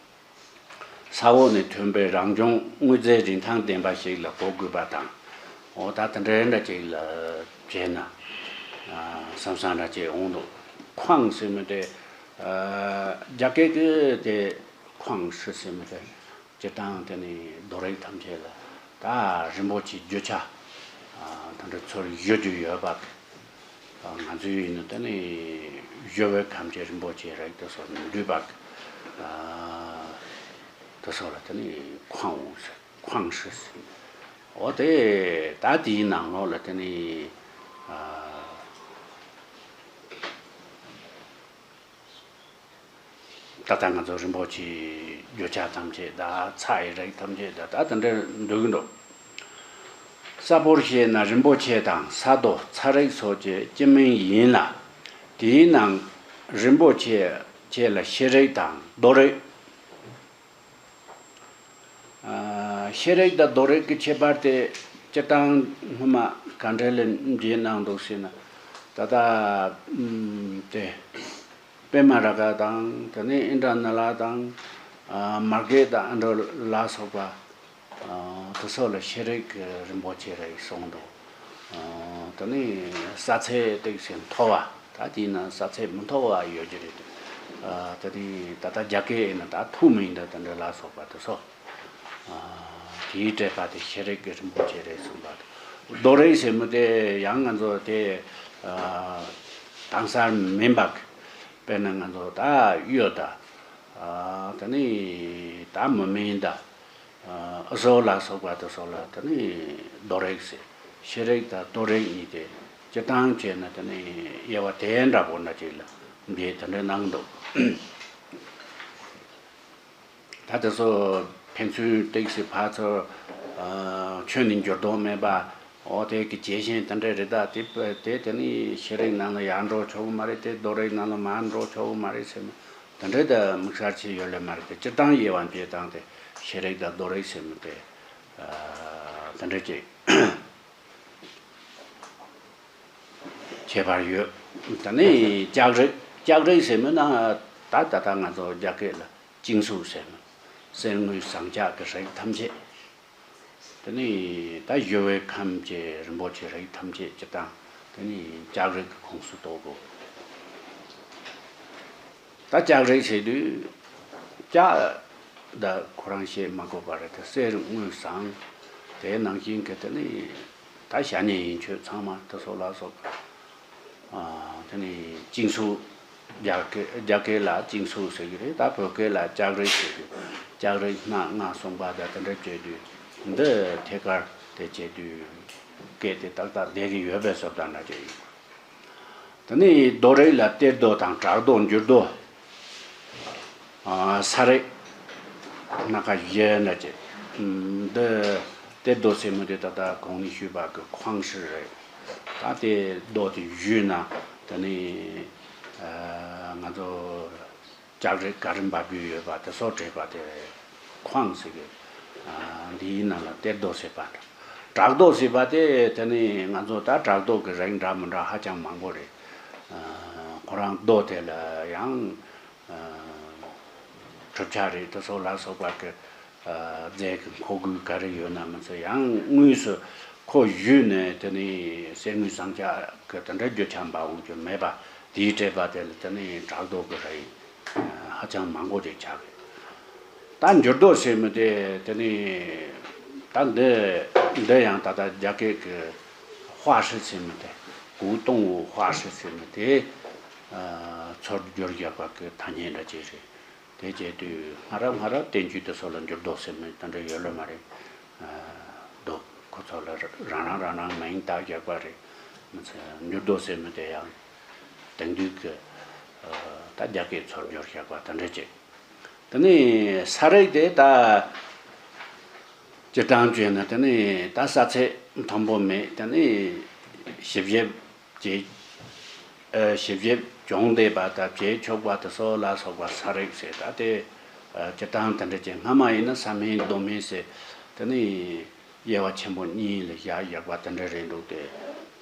ས་འོག་ནས་ཐོན་པའི་རང་བྱུང་དངོས་རྫས་རིན་ཐང་ལྡན་པ་ཞིག་ལ་གོ་དགོས་པ་དང་། འོ་ད་དེ་འདྲའི་འདྲ་ཅིག་ལ་བྱས་ན་ཨ་བསམ་བསམ་འདྲ་ཅིག་འོང་འདུག་ཁང་ཟེར་མི་དེ་ཨ་རྒྱ་སྐད་ཀྱི་དེ་ཁང་ཧྲི་ཟེར་མི་དེ་སྤྱིར་བཏང་དེ་ནི་རྡོ་རིགས་ཐམས་ཅད་ལ་ད་རིན་པོ་ཆེའི་རྒྱུ་ཆ་ཨ་ད་འདྲ་ཚུར་བཞུ་རྒྱུ་ཡོད་པ། ང་ཚོའི་ཡིན་ན་དེ་ནི་བཞུ་བའི་ཁམས་ཀྱི་རིན་པོ་ཆེ་རིགས་དེ་ཚོ་འདུས་པ། ཨ་དེ་ཚོ་ལ་དེ་ནི་ཁང་ཟེར། ཁང་ཧྲི་ཟེར། འོ་དེ་ད་དེའི་ནང་ལོགས་ལ་དེ་ནི་ཨ་ད་ལྟ་ང་ཚོ་རིན་པོ་ཆེའི་རྒྱུ་ཆ་ཐམས་ཅད་དང་ཚྭ་ཡི་རིགས་ཐམས་ཅད་དང་ད་དེ་འདྲ་འདུག་གི་འདུག་ས་ཕོར་ཞེས་ན་རིན་པོ་ཆེ་དང་ས་རྡོ་ཚྭ་རིགས་སོགས་ཀྱི་སྤྱི་མིང་ཡིན་ལ། དེའི་ནང་རིན་པོ་ཆེ་ཆེ་ལ་ཤེལ་རིགས་དང་རྡོ་རིགས། ཨ་ཤེལ་རིགས་དང་རྡོ་རིགས་ཀྱི་ཁྱད་པར་དེ་སྤྱིར་བཏང་སྔོན་མ་ག་འདྲ་ལ་འབྱེད་གནང་འདུག་ཟེར་ན། ད་ལྟ་ཨམ་དེ་པད་མ་རཱ་ག་དང་དེ་ནས་ཨིནྡྲ་ནཱི་ལ་དང་ཨ་མར་གད་དང་ཨ་འདྲ་ལ་སོགས་པ་ཨ་དེ་ཚོ་ལ་ཤེལ་རིགས་ཀྱི་རིན་པོ་ཆེ་རེད་གསུངས་འདུག་ཨ་དེ་ནས་ས་ཚད་ཏོག་ཙམ་མཐོ་བ། ད་དེའི་ནང་ས་ཚད་མི་མཐོ་བ་ཡོད་ཀྱི་རེད། ཨ་ད་དེ་ད་ལྟ་རྒྱ་སྐད་ཡིན་ན་ད་ཐུའུ་མིང་དང་དེ་འདྲ་ལ་སོགས་པ་དེ་ཚོ། ཨ་དེའི་འགྲེལ་པ་དེ་ཤེལ་རིགས་ཀྱི་རིན་པོ་ཆེ་རེད་གསུངས་པ་དང་། རྡོ་རིགས་ཟེར་མི་དེ་ཡང་ང་ཚོ་དེ་ཨ་དྭངས་གསལ་མིན་པ། དཔེར་ན་ང་ཚོ་ད་གཡུ་དང་། ཨ་དེ་ནས་ད་མུ་མེན་དང་། ཨ་ཨུ་སོ་ལ་སོགས་པ་དེ་ཚོ་ལ་དེ་ནི་རྡོ་རིགས་ཟེར། ཤེལ་རིགས་དང་རྡོ་རིགས་གཉིས་དེ་སྤྱིར་བཏང་བྱས་ན་དེ་ནི་དབྱེ་བ་དེ་འདྲ་པོ་འདྲ་ཅིག་ལ་འབྱེད་དེ་འདྲ་གནང་འདུག་ད་དེ་ཚོ་ཕན་ཚུན་ཏོག་ཙམ་ཕར་ཚུར་ཨ་ཆོས་ནི་འགྱུར་ལྡོག་མེད་པ། འོ་དེ་གི་བྱད་བཞིན་དེ་འདྲ་རེད། ད་དེ་དེ་དེ་ནི་ཤེལ་རིགས་ནང་ལ་ཡར་འགྲོ་ཆོག་གི་མ་རེད། དེ་རྡོ་རིགས་ནང་ལ་མར་འགྲོ་ཆོག་གི་མ་རེད་ཟེར་ནས་དེ་འདྲ་ད་དམིགས་བསལ་ཅིག་ཡོད་ལེ་མ་རེད། དེ་སྤྱིར་བཏང་དབྱེ་བ་འབྱེད་སྟངས་དེ་ཤེལ་རིགས་དང་རྡོ་རིགས་ཟེར་མི་དེ་ཨ་དེ་འདྲ་ཅིག་ཁྱད་པར་ཡོད། ད་ནི་ལྕགས་རིགས། ལྕགས་རིགས་ཟེར་མི་ན་ད་ད་ལྟ་ང་ཚོ་རྒྱ་སྐད་ལ་ཅིང་སུའུ་ཟེར་མི། གསེར་དངུལ་ཟངས་ལྕགས་ཀྱི་རིགས་ཐམས་ཅད། དེ་ནས་ད་ཞི་བའི་ཁམས་ཀྱི་རིན་པོ་ཆེ་རིགས་ཐམས་ཅད་སྤྱིར་བཏང་དེ་ནས་ལྕགས་རིགས་ཀྱི་ཁོངས་སུ་གཏོགས་དགོས། ད་ལྕགས་རིགས་ཟེར་དུས་ལྕགས་ད་ཁོ་རང་བཤད་མ་དགོས་པ་རེད། དེ་གསེར་དངུལ་ཟངས་དེ་ནང་བཞིན་གྱི་དེ་ནས་ད་བྱ་ཉེས་ཡིན་ཆོས་ཚང་མ་དེ་ཚོ་ལ་སོགས་པ། དེ་ནས་ཅིང་སུའུ། རྒྱ་སྐད་རྒྱ་སྐད་ལ་ཅིང་སུའུ་ཟེར་གྱི་རེད། ད་བོད་སྐད་ལ་ལྕགས་རིགས་ཟེར་གྱི། ལྕགས་རིགས་སྣ་ལྔ་གསུངས་པ་དང་དེ་འདྲ་བྱས་དུས་འདི་ཐད་ཀར་དེ་བྱས་དུས་སྐད་དེ་ཏག་ཏག་བསྡད་ཀྱི་ཡོད་པའི་བཟོ་ལྟ་འདྲ་ཅིག་ཡིན། དེ་ནས་རྡོ་རིགས་ལ་གཏེར་རྡོ་དང་བྲག་རྡོ་འགྱུར་རྡོ། ས་རིགས་སྣ་ཁ་བཞི་འདྲ་ཅིག་འདི་གཏེར་རྡོ་ཟེར་མི་དེ་ད་ལྟ་གོང་ནས་ཞུས་པ་གི་ཁོང་ཧྲི་རེད། ད་དེ་རྡོ་དེ་བཞུས་ན་དེ་ནས་ང་ཚོ་ལྕགས་རིགས་ག་རེ་འབབ་རྒྱུ་ཡོད་པ་དེ་སོགས་བྲིས་པ་དེ་ཁོང་ཟེར་གི། འདིའི་ནང་ལ་གཏེར་རྡོ་ཟེར་བ་འདྲ། བྲག་རྡོ་ཟེར་བ་དེ་དེ་ནས་ང་ཚོ་ད་བྲག་རྡོ་གི་རིགས་འདྲ་མི་འདྲ་ཧ་ཅང་མང་པོ་རེད། ཁོ་རང་རྡོ་དེ་ལ་ཡང་གྲུབ་ཆ་རེད་དེ་སོགས་ལ་སོགས་པ་གི་རྫས་ཀྱི་མཁོ་དགོས་ག་རེ་ཡོད་ན་མི་ཚོ་ཡང་དངོས་སུ་ཁོ་བཞུས་ནས་དེ་ནས་གསེར་དངུལ་ཟངས་ལྕགས་ཀྱི་དེ་འདྲ་རྒྱུ་ཆ་འབབ་འོང་རྒྱུ་མེད་པ་དེའི་སྤྲད་པ་དེ་ལ་དེ་ནས་བྲག་རྡོ་གི་རིགས་ཧ་ཅང་མང་པོ་ཅིག་ཆགས་རེད། ད་འགྱུར་རྡོ་ཟེར་མི་དེ་དེ་ནས་ད་འདི་འདི་ཡང་ད་ལྟ་རྒྱ་སྐད་ཀྱི་ཧྭ་ཧྲི་ཟེར་མི་དེ་古董屋 ཧྭ་ཧྲི་ཟེར་མི་དེ་ཚུར་བསྒྱུར་བཞག་པ་གི་ཐ་སྙད་འདྲ་ཅིག་རེད། དེ་བྱས་དུས་སྔ་རབས་སྔ་རབས་བསྟན་བཅོས་དེ་ཚོ་ལ་འགྱུར་རྡོ་ཟེར་མི་དེ་འདྲ་ཡོད་ལ་མ་རེད། རྡོ་ཁོ་ཚོ་ལ་རང་རང་རང་རང་མིང་བཏགས་བཞག་པ་རེད། མི་ཚེ་འགྱུར་རྡོ་ཟེར་མི་དེ་ཡང་དེང་དུས་ཀྱི་ད་རྒྱ་སྐད་ཚུར་བསྒྱུར་བཞག་པ་དེ་འདྲ་ཅིག་དེ་ནས་ས་རིགས་དེ་ད་སྤྱིར་བཏང་བྱས་ན་དེ་ནས་ད་ས་ཚད་མཐོན་པོ་མེད། དེ་ནས་ཞིབ་ཞིབ་བྱེད། ཞིབ་ཞིབ་སྦྱོང་བསྡད་པ་དང་བྱེད་ཆོག་པ་དེ་སོགས་ལ་སོགས་པ་ས་རིགས་ཟེར། ད་དེ་སྤྱིར་བཏང་དེ་འདྲ་ཅིག་སྔ་མ་ཡིན་ན་ས་སྨན་རྡོ་སྨན་ཟེར། དེ་ནས་དབྱེ་བ་ཆེན་པོ་གཉིས་ལ་བཞག་བཞག་པ་དེ་འདྲ་རེད་འདུག་སྟེ།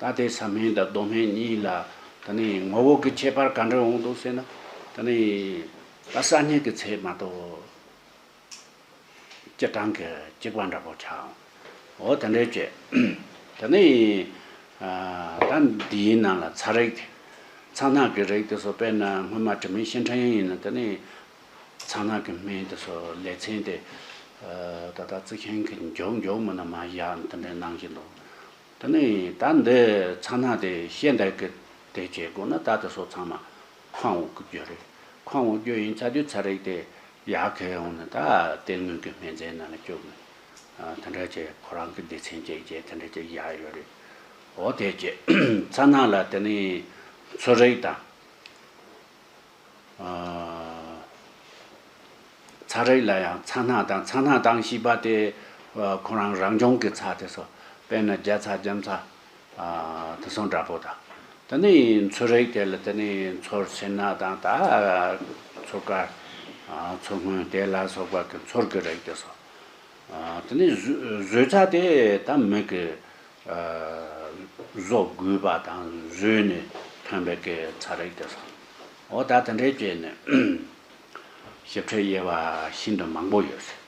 ད་དེ་ས་སྨན་དང་རྡོ་སྨན་གཉིས་ལ་དེ་ནས་ངོ་བོ་གི་ཁྱད་པར་ག་འདྲ་འོང་འདུག་ཟེར་ན། དེ་ནས་ད་ས་སྨན་གྱི་ཚད་མ་གཏོགས། སྤྱིར་བཏང་གི་གཅིག་པ་འདྲ་པོ་ཆགས་འོང་། འོ་དེ་འདྲའི་བྱས། དེ་ནས་ད་འདིའི་ནང་ལ་ཚ་རིགས་དེ། ཚ་སྣ་གི་རིགས་དེ་ཚོ་དཔེར་ན་སྔོན་མ་དྲི་མེད་ཤིང་ཕྲན་ཡིན་ན་དེ་ནས་ཚ་སྣ་གི་སྨན་དེ་ཚོ་ལེ་ཚན་དེ་ད་ལྟ་རྩི་ཤིང་གི་མགྱོགས་མགྱོགས་མིན་ན་མ་བཞག་དེ་འདྲའི་གནང་བཞིན་འདུག་དེ་ནས་ད་འདི་ཚ་སྣ་དེ་བཤད་འདོད་གི་དེ་བྱེད་དགོས་ན་ད་དེ་ཚོ་ཚང་མ་ཁོང་འོག་གི་རྒྱུ་རེད། ཁོང་འོག་རྒྱུ་ཡིན་ཚ་དུས་ཚ་རིགས་དེ་ཡར་འཁྱེར་ཡོང་ནས་ད་གཏེར་དངོས་ཀྱི་སྨན་རྫས་ནང་ལ་བཅུག་ནས་དེ་འདྲ་བྱས་ཁོ་རང་གི་སྡེ་ཚན་བཅས་བཅས་དེ་འདྲ་བྱས་བཞག་ཡོད་རེད། འོ་དེ་བྱས་ཚ་སྣ་ལ་དེ་ནས་མཚོ་རིགས་དང་། ཚ་རིགས་ལ་ཡང་ཚ་སྣ་དང་ཚ་སྣ་དང་ཞེས་པ་དེ་ཁོ་རང་རང་བྱུང་གི་ཚ་དེ་ཚོ་དཔེར་ན་རྒྱ་ཚ་རྒྱམ་ཚ་དེ་ཚོ་འདྲ་པོ་དང་། དེ་ནས་མཚོ་རིགས་དེ་ལ་དེ་ནས་མཚོར་སེར་སྣ་དང་ད་མཚོ་དཀར་མཚོ་སྔོན་དེ་ལ་སོགས་པ་གི་མཚོར་གི་རིགས་དེ་ཚོ། དེ་ནས་བཟོ་བཟོ་ཚ་དེ་ད་མི་གི་བཟོ་དགོས་པ་དང་བཟོས་ནས་ཐོན་པའི་གི་ཚ་རིགས་དེ་ཚོ། འོ་ད་དེ་འདྲའི་བྱས་ནས་ཞིབ་ཕྲའི་དབྱེ་བ་ཤིན་ཏུ་མང་པོ་ཡོད་ཟེར།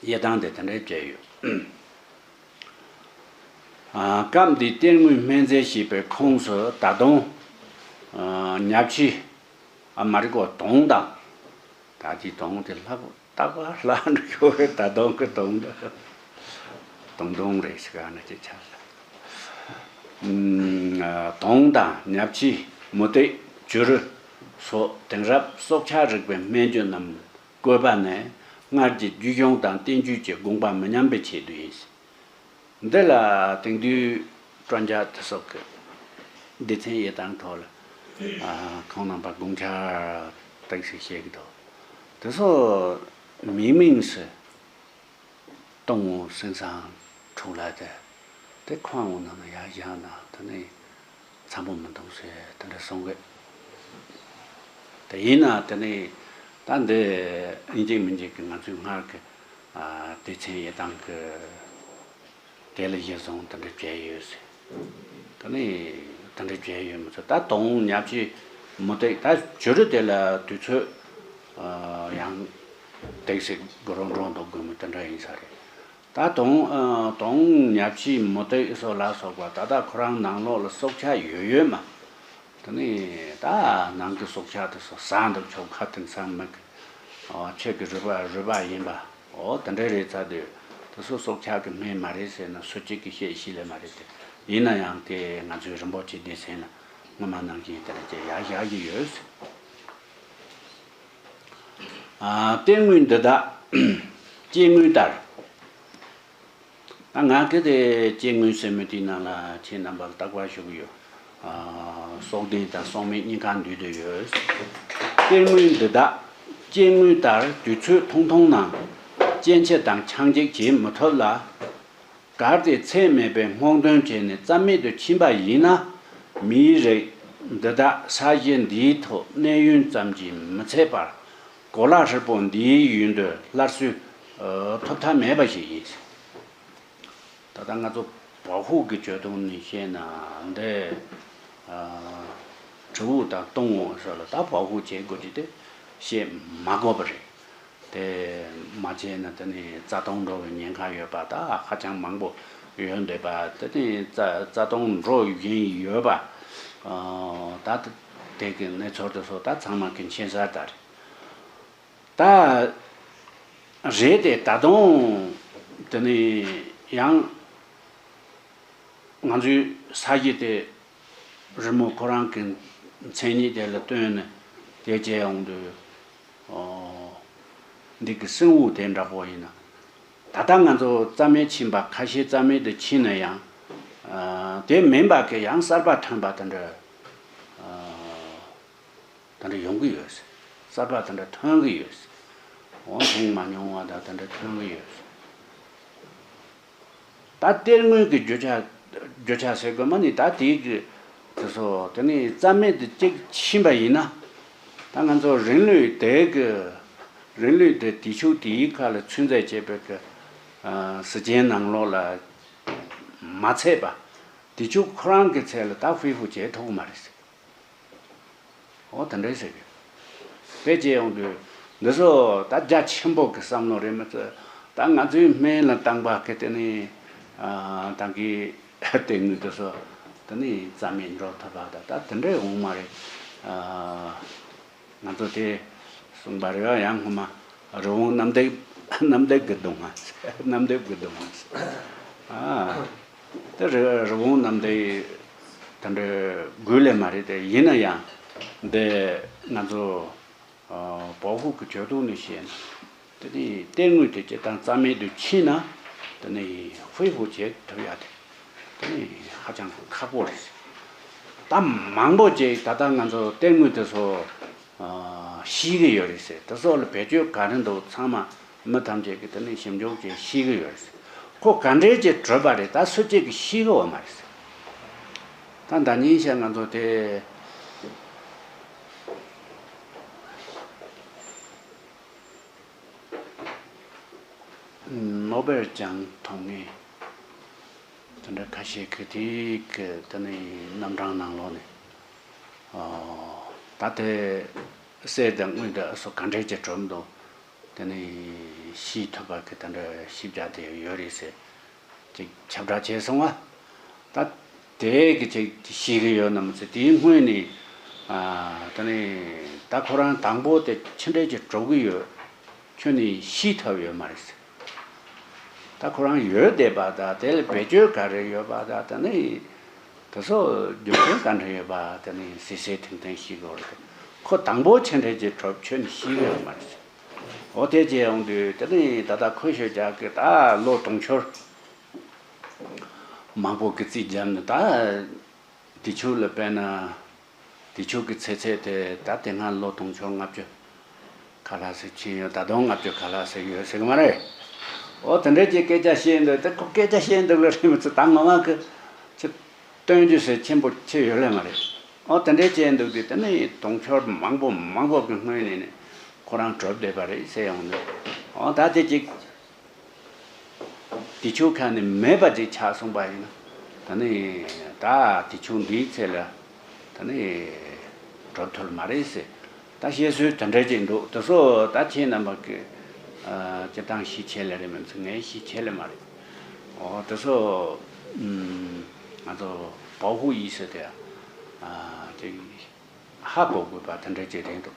དབྱེ་སྟངས་དེ་དེ་འདྲའི་བྱས་ཡོད། སྐབས་འདིའི་གཏེར་དངོས་སྨན་རྫས་ཞེས་པའི་ཁོངས་སུ་ད་དུང་ཉ་ཕྱིས། ཨ་མ་རི་ཀོ་དོང་དང་། ད་ཅི་དོང་དེ་ལྷག་རྟག་པར་ལྷག་འགྲོ་ཤོག་ད་དོང་གི་དོང་དང་། དོང་དོང་རེད་ཟེར་ག་ན་ཅི་ཆགས་ལ། དོང་དང་ཉ་ཕྱིས་མུ་ཏིག་བྱུ་རུ་སོགས་དེང་རབས་སྲོག་ཆགས་རིག་པའི་སྨན་བཅོས་རྣམས་བཀོད་པ་ནི་སྔར་གྱི་རྒྱུད་གཞུང་དང་བསྟན་བཅོས་ཀྱི་དགོངས་པ་མི་ཉམས་པའི་ཆེད་དུ་ཡིན། འདི་ལ་དེང་དུས་སྤྲོ་འཆམ་དེ་སོགས་ཀྱི་སྡེ་ཚན་དབྱེ་སྟངས་ཐོག་ལ་ཁོང་རྣམ་པ་དགོངས་འཆར་ཏོག་ཙམ་བཤད་ཀྱི་འདུག་དེ་ཚོ་མིང་མིང་སུ་གཏོང་ངོ་སེང་སང་འཁྲུག་ལ་དེ་དེ་ཁོང་འོང་ནང་ལ་ཡར་བཞག་ན་དེ་ནི་འཚམ་པོ་མི་འདུག་ཟེར་དེ་འདྲ་གསུང་གི། དེ་ཡིན་ན་དེ་ནི་ད་འདི་ཡིན་གཅིག་མིན་གཅིག་གི་ང་ཚོའི་སྔར་གྱི་སྡེ་ཚན་དབྱེ་སྟངས་ཀྱི་དེ་ལ་གཞི་བཟུང་དེ་འདྲ་བྱས་ཡོད་ཟེར། དེ་ནི་དེ་འདྲ་བྱས་ཡོད་མི་ཚོད་ད་དོང་ཉ་ཕྱིས་མུ་ཏིག་ད་བྱུ་རུ་དེ་ལ་དུས་ཚོད་ཡང་ཏོག་ཙམ་འགོར་འགྲོ་འདུག་དགོས་མི་དེ་འདྲ་ཡིན་ས་རེད། ད་དོང་ཨ་དོང་ཉ་ཕྱིའི་མུ་ཏིག་སོགས་ལ་སོགས་པ་ད་ལྟ་ཁོ་རང་ནང་ལོགས་ལ་སྲོག་ཆགས་ཡོད་ཡོད་མ། དེ་ནས་ད་ནང་གི་སྲོག་ཆགས་དེ་ཚོ་ཟ་འདུག་ཆོག་ཁ་དེང་སང་མི་གི་ཨ་ཆོས་ཀྱི་རུས་པ་རུས་པ་ཡིན་པ། འོ་དེ་འདྲ་རེད་ཚར་དུས་དེ་ཚོ་སྲོག་ཆགས་ཀྱི་སྨན་མ་རེད་ཟེར་ན་སུ་གཅིག་གིས་བཤད་ཤེས་ལེ་མ་རེད་དེ། ཡིན་ན་ཡང་དེ་ང་ཚོའི་རིན་པོ་ཆེ་སྡེ་ཚན་ལ་སྔོན་མ་ནང་བཞིན་དེ་འདྲ་བྱས་ཡར་བཞག་གི་ཡོད། ཨ་གཏེར་དངུལ་འདི་དག་སྐྱེ་དངུལ་ལྟར། ད་ང་གི་དེ་སྐྱེ་དངུལ་ཟེར་མི་དེའི་ནང་ལ་ཁྱེད་རྣམ་པར་བརྟག་པ་ཞུ་གི་ཡོད། ཨ་སྲོག་ལྡན་དང་སྲོག་མེད་གཉིས་ཀ་འདུས་ཏེ་ཡོད། གཏེར་དངུལ་འདི་དག་སྐྱེ་དངུལ་ལྟར་དུས་ཚོད་ཐུང་ཐུང་ནང་སྐྱེ་འཆི་དང་ཆག་འཇིག་བྱེད་མི་ཐུབ་ལ། གལ་ཏེ་ཚེ་མེད་པའི་སྔོག་འདོན་བྱས་ནས་རྩ་མེད་དུ་ཕྱིན་པ་ཡིན་ན། མིའི་རིགས་འདི་དག་ས་གཞི་འདིའི་ཐོག་གནས་ཡུན་ཙམ་གྱིས་མི་ཚད་པར། གོ་ལ་ཧྲིལ་པོ་འདིའི་ཡུན་དུ་སླར་གསོ་ཐུབ་ཐབས་མེད་པ་ཞིག་ཡིན། ད་ལྟ་ང་ཚོ་བ་ཧུ་གི་བརྗོད་དོན་ནས་བཤད་ན་འདི་ཨ་དྲིལ་བུ་དང་སྟོང་འོ་སོགས་ལ་ད་བ་ཧུ་བྱེད་དགོས་ཀྱི་དེ་བཤད་མ་དགོས་པ་རེད། དེ་མ་བྱས་ན་དེ་ནི་རྩ་སྟོང་འགྲོ་བའི་ཉེན་ཁ་ཡོད་པ་ད་ཧ་ཅང་མང་པོ་ཡོད་འདོད་པ་དེ་ནི་རྩ་རྩ་སྟོང་འགྲོ་བཞིན་ཡོད་པ། ཨ་ད་དེ་གི་གནས་ཚུལ་དེ་ཚོ་ད་ཚང་མ་གི་མཁྱེན་གསལ་ལྟར། ད་རེད་དེ་ད་དུང་དེ་ནི་ཡང་ང་ཚོའི་ས་གཞི་དེ་རི་མོ་ཁོ་རང་གི་མཚན་ཉིད་དེ་ལ་ལྟོས་ནས་དེ་བྱས་ཡོང་དུས་ཨོ་འདི་གི་སྲིན་འབུ་དེ་འདྲ་པོ་ཡིན་ན། ད་ལྟ་ང་ཚོ་རྩ་མེད་ཕྱིན་པ་ཁ་ཤས་རྩ་མེད་དུ་ཕྱིན་ན་ཡང་ཨ་དེ་མིན་པ་གི་ཡང་གསར་པ་ཐོན་པ་དེ་འདྲ་ཨ། དེ་འདྲ་ཡོང་གི་ཡོད། གསར་པ་དེ་འདྲ་ཐོན་གི་ཡོད། འོ་མཐོང་མ་མྱོང་བ་དང་དེ་འདྲ་ཐོན་གི་ཡོད། ད་གཏེར་དངུལ་གྱི་རྒྱུ་ཆ་རྒྱུ་ཆ་ཟེར་དགོས་མ་ནི་ད་དེའི་གི་དེ་ཚོ་དེ་ནི་རྩ་མེད་དུ་གཅིག་ཕྱིན་པ་ཡིན་ན། ད་ང་ཚོ་རིན་ལུགས་དེ་གི་རིན་ལུགས་དེ་དུས་ཕྱུགས་དེའི་ཁ་ལ་ཚུན་ཚད་བྱས་པའི་གི་ཨ་གཟི་ཅན་ནང་ལོགས་ལ་མ་ཚད་པ། དུས་ཕྱུགས་ཁོ་རང་གི་ཚད་ལ་ད་ཧྥུའི་ཧྥུ་བྱེད་ཐུབ་ཀྱི་མ་རེད་ཟེར། འོ་དེ་འདྲ་ཟེར་གི། དེ་བྱས་ཡོང་དུས་འདི་ཚོ་ད་རྒྱ་ཆེན་པོ་གི་བསམ་བློ་རེད་མི་ཚོ། ད་ང་ཚོའི་སྨན་ལ་བཏང་པ་གི་དེ་ནི་ཨ་ད་གི་གཏེར་དངུལ་དེ་ཚོ་དེ་ནི་རྩ་མེད་འགྲོ་ཐུབ་པ་ད་ད་དེ་འདྲ་ཡོང་མ་རེད། ཨ་ང་ཚོ་དེ་གསུངས་པ་རེད་ཡང་སྔོན་མ་རི་བོང་གནམ་རྡིབ་གནམ་རྡིབ་གི་གདུང་བ། གནམ་རྡིབ་གི་གདུང་བ། ཨ་དེ་རི་རི་བོང་གནམ་རྡིབ་དེ་འདྲ་དགོས་ལེ་མ་རེད་དེ་ཡིན་ན་ཡང་འདི་ང་ཚོ་ཨ་བ་ཧུ་གི་ཇོ་ཏོག་ནས་བཤད་ན་དེ་ནི་གཏེར་དངུལ་དེ་སྤྱིར་བཏང་རྩ་མེད་དུ་ཕྱིན་ན་དེ་ནི་ཧྥུའི་ཧྥུ་བྱེད་ཐུབ་ཡ་དེ་དེ་ནི་ཧ་ཅང་ཁག་པོ་རེད། ད་མང་པོ་ཅིག་ད་ལྟ་ང་ཚོ་གཏེར་དངུལ་དེ་ཚོ་ཨ་ཤེས་གི་ཡོད་རེད་ཟེར། དེ་ཚོ་ལ་བེད་སྤྱོད་ག་རེ་འདུག་ཚང་མ་མི་ཐམས་ཅད་ཀྱིས་དེ་ནས་ཞིབ་འཇུག་བྱས་ཤེས་གི་ཡོད་རེད་ཟེར། ཁོ་ག་འདྲས་ཀྱིས་གྲུབ་པ་རེད། ད་སུ་གཅིག་གིས་ཤེས་གི་ཡོད་མ་རེད་ཟེར། ད་ད་ཉིན་ཤར་ང་ཚོ་དེ་ནོ་བེལ་ཅང་ཐོབ་མཁན་དེ་འདྲ་ཁ་ཤས་ཀྱིས་དེ་གི་དེ་ནས་རྣམ་གྲངས་ནང་ལོགས་ནས་ཨོ་ད་དེ་གསེར་དང་དངུལ་དང་ཨ་སོ་ག་འདྲས་ཀྱི་གྲུབ་འདུག་དེ་ནས་ཤེས་ཐུབ་པ་གི་དེ་འདྲ་ཤེས་བྱ་དེ་ཡོད་རེད་ཟེར་ཅིག་ཁྱབ་བསྒྲགས་བྱས་སོང་བ། ད་དེ་གི་ཅིག་ཤེས་གི་ཡོད་ན་མི་ཚེ་དེའི་སྔོན་ནས་ཨ་དེ་ནས་ད་ཁོ་རང་དང་པོ་དེ་ཆི་འདྲས་ཀྱི་གྲུབ་གི་ཡོད། ཁྱོད་ནས་ཤེས་ཐུབ་ཡོད་མ་རེད་ཟེར། ད་ཁོ་རང་ཡོད་བསྡད་པ་དང་དེ་ལ་བེད་སྤྱོད་ག་རེ་ཡོད་པ་དང་དེ་ནས་དེ་ཚོ་རྒྱུ་མཚན་ག་འདྲ་ཡོད་པ་དེ་ནས་གསལ་གསལ་ཐིང་ཐིང་ཤེས་དགོས་རེད། ཁོ་དང་པོ་ཆི་འདྲས་ཀྱི་གྲུབ་ཁྱོད་ནས་ཤེས་ཡོད་མ་རེད་ཟེར། འོ་དེ་བྱས་ཡོང་དུས་དེ་ནས་ད་ལྟ་ཁོས་ཤོད་རྒྱག་གི་ད་ལོ་དུང་ཕྱུར་མང་པོ་གི་རྩིས་བརྒྱབ་ནས་ད། དུས་ཕྱུགས་ལ་དཔེར་ན། དུས་ཕྱུགས་ཀྱི་ཚེ་ཚད་དེ་ད་དེ་སྔ་ལོ་དུང་ཕྱུར་ལྔ་བཅུ་ཁ་ལྷག་ཟིག་ཕྱིན་ཡོད། ད་དུང་ལྔ་བཅུ་ཁ་ལྷག་ཟིག་ཡོད་ཟེར་གི་མ་རེད། འོ་དེ་འདྲས་ཀྱི་སྐད་ཆ་བཤད་འདུག་དེ་ཁོ་སྐད་ཆ་བཤད་འདུག་ལ་རེད་མི་ཚོ་ད་ངོ་མ་གི་ཅི་སྟོན་རྒྱུ་ཟེར་ཆེན་པོ་ཆེ་ཡོད་ལེ་མ་རེད། འོ་དེ་འདྲས་བཤད་འདུག་དུས་དེ་ནི་དུང་ཕྱུར་མང་པོ་མང་པོ་གི་སྔོན་ནས་ནི་ཁོ་རང་གྲུབ་བསྡད་པ་རེད་ཟེར་ཡོང་དུས། འོ་ད་དེ་ཅིག་དུས་ཕྱུགས་ཁ་ནས་མེད་པ་ཅིག་ཆགས་སོང་པ་ཡིན་ན། ད་ནི་ད་དུས་ཕྱུགས་འདིའི་ཚེ་ལ་ད་ནི་གྲུབ་ཐུབ་མ་རེད་ཟེར། ད་བཤད་སྲོལ་དེ་འདྲ་ཅིག་འདུག་དེ་ཚོ་ད་ཁྱེད་རྣམ་པ་གི་ སྤྱིར་བཏང་ཤེས་ཆེ་ལེ་རེད་མི་འདུག་ངས་ཤེས་ཆེ་ལེ་མ་རེད། འོ་དེ་ཚོ་ང་ཚོ་保护意识དེ་ཅིག་ཧ་གོ་དགོས་པ་དེ་འདྲ་ཅིག་རེད་འདུག